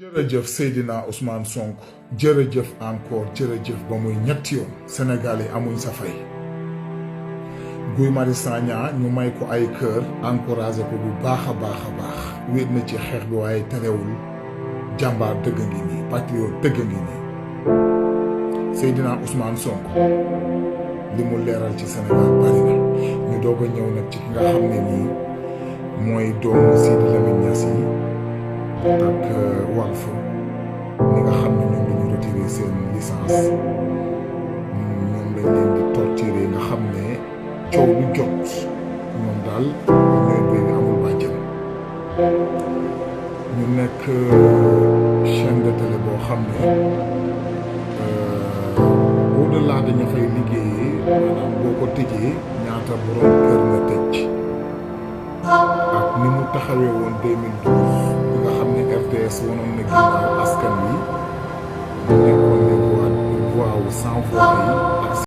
jërëjëf Seydina Ousmane Sonko jërëjëf encore jërëjëf ba muy ñetti yoon Sénégal yi amuñ sa fay Guy Marius Sagna ñu may ko ay kër encouragé ko bu baax a baax wéet na ci xeex bi waaye terewul jàmbaar dëgg ngi nii patriote dëgg ngi nii Seydina Ousmane Sonko li mu leeral ci Sénégal bari na ñu doog a ñëw nag ci ki nga xam ne nii mooy doomu Sidy Lamine Niasse yi ak Walf ñi nga xam ne ñoom dañu retiré seen licence ñoom lañ leen di torturer nga xam ne coow lu jot ñoom daal ñooy béy bi amul bàjjan ñu nekk chaîne de télé boo xam ne au delà dañu fay liggéeyee maanaam boo ko tëjee ñaata borom kër nga tëj ak ni mu taxawee woon 2012 bi nga xam ne RTS wanoon na ginnaaw askan wi mu nekkoon ne voix wu sans voix yi ak